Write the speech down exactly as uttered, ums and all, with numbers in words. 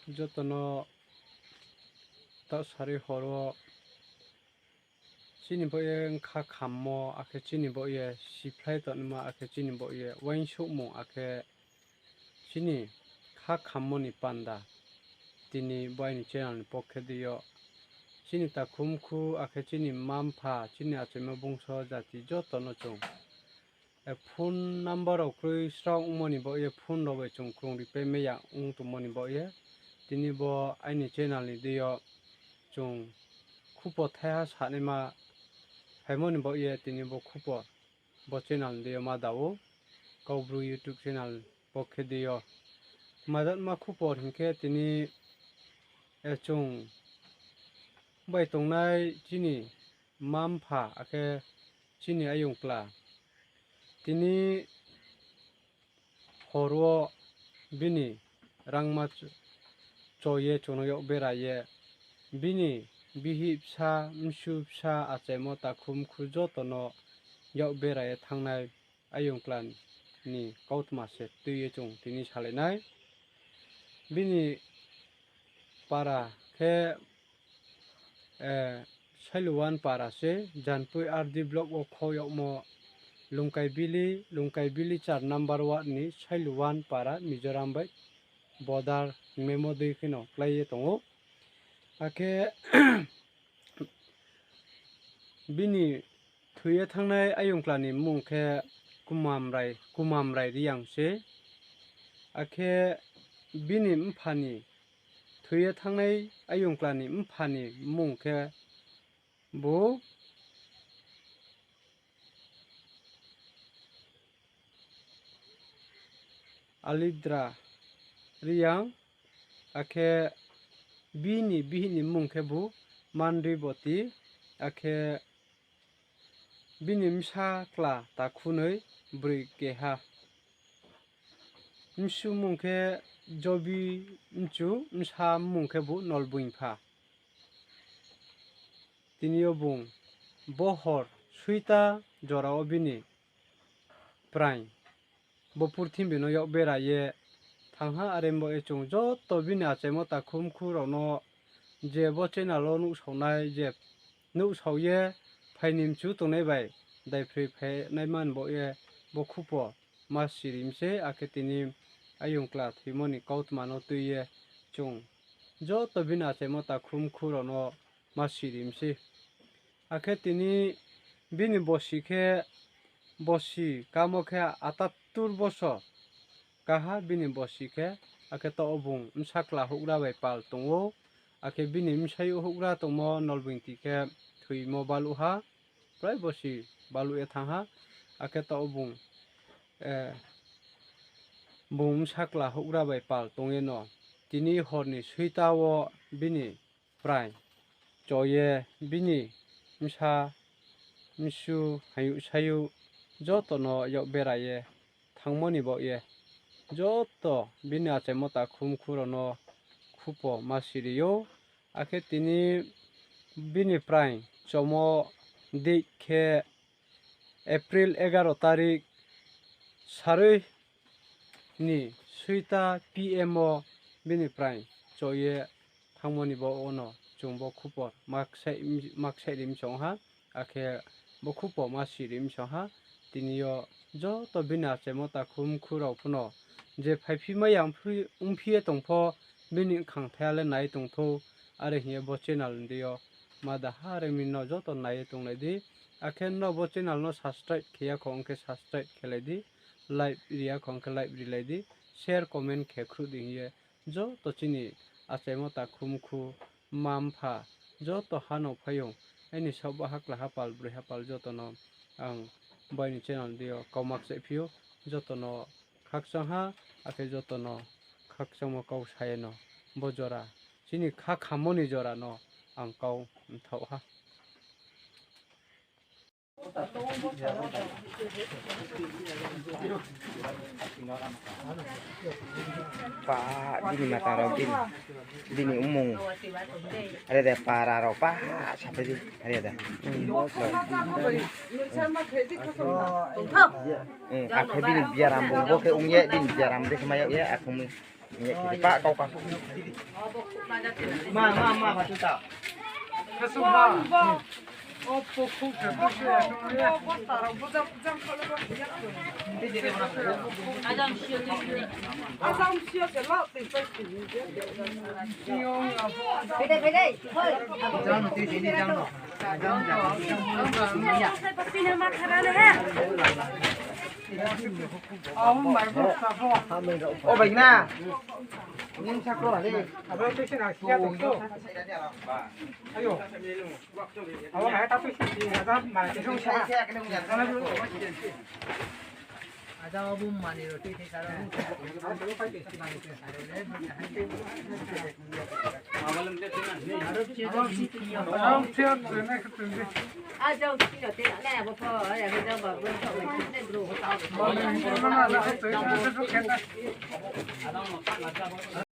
Joto no taoh sarui hor wo chini baoh ye bkha khammo, akhe chini baoh ye siphlai tongnaima, akhe chini baoh ye uaingsouhmung, akhe chini kha khammo ni panda tini bo aini channel ni pokhe dei yo chini takhu mkhu, akhe chini mma mpha, chini achaimo bungso jati joto no chung phone number rao kroi srao ongmo ni baoh ye, phone rao bai chung krung ri pai mai ya ong tongmo ni baoh ye, tini bo aini channel ni dei yo chung khupo thaiha sanaima phaimo ni baoh ye tini bo khupo bo channel ni dei yo ma da ou, Kaubru YouTube channel pokhe dei yo. Kma jat ma khupo hing khe tini chung bai tongnai chini mma mpha akhe chini ayong kla tini hor wo bini rangma ch-, cho ye chung no yak bera ye, bini bihih bsa, msu bsa, achaimo takhu mkhu joto no yak bera ye thanngnai ayong kla ni kautma se tui ye chung tini salai nai. Bini para khe Sailuwan para se, Janpui R D block wo khou yagmo Lungkaibili, Lungkaibili char number ward ni Sailuwan para, Mizoram bai border hingmaimo dei kheno klái ye tong ou. Akhe bini thoi ye thanngnai ayong kla ni mmung khe Kumamrai, Kumamrai Reang se. Akhe bini mpha ni, thoi ye thanngnai ayong kla ni mpha ni mmung khe bo Alidra Reang, akhe bini bihih ni mmung khe bo Mandri Boti, akhe bini bsa kla takhunoi broi keha. Msu mmung khe Jobi Mchu, bsa mmung khe bo Nolboingpha. Tini yo bung bohor suita jora wo bini praing bo purthimbi no yak bera ye thanng ha. Are bo ye chung joto bini achaimo takhu mkhu rao no je bo channel wo nuhsaonai, je nuhsao ye phai ni mchu tongnai bai daiphroi phainai man bo ye bo khupo ma siri mi se, akhe tini ayong kla thoimo ni kautma no tui ye chung joto bini achaimo takhu mkhu rao no ma siri mi se. Akhe tini bini bosi khe, bosi kamo khe atattur bosor kaha bini bosi khe, akhe taoh wo bung bsa kla houhgra bai pal tong ou, akhe bini bsayouh houhgra tongmo Nolboingti khe thoimo baluh ha, prai bosi baluh ye thanng ha, akhe taoh wo bung, bung bsa kla houhgra bai pal tong ye no, tini hor ni suita wo bini praing cho ye bini bsa, msu, hayuh sayuh joto no yak bera ye thanngmo ni baoh ye joto bini achaimo takhu mkhu rao no khupo ma siri ou. Akhe tini bini praing chomo date khe April egaro tarik sarui ni suita P M wo bini praing cho ye thanngmo ni baoh wo no chung bo khupor ma ksaih ri mi song ha, akhe bo khupo ma siri mi song ha. Tini yo joto bini achaimo takhu mkhu rao pho no je phaiphi mai ya ongphi ye tong pho, bini bkhang thaiha le nai tong thou, are hing ye bo channel ni dei yo ma da ha, are mi no joto nai ye tonglai di. Akhe nrao bo channel no subscribe khe ya kho ong khe subscribe khelai di, like ri ya kho ong khe like rilai di, share comment khe khruh di hing ye joto chini achaimo takhu mkhu, mma mpha, joto ha no phaiyong, aini saoh ba hakla hapal, broi hapal joto no ang bo aini channel ni dei yo kau ma kchaihphi ou, joto no khakchang ha, akhe joto no khakchangmo kau sa ye no bo jora, chini kha khammo ni jora no ang kau mthaoh ha. Pa, bini mata rao, bini, bini mmung. Are de, para rao, pa, sapai di. Are de. Akhe bini biaram bung, bo khe ong ye, bini biaram de khe mai yag ye, akhung mi. Ni pa kau ka. Ma, ma, ma, ma, tu ta. O bai na. Ning sakro le. Abo tui se na sia tong to. Ayo. Abo na ta tui se na ta ma tui se sa. Ada abo mani roti te saro. Ada abo mani roti te saro.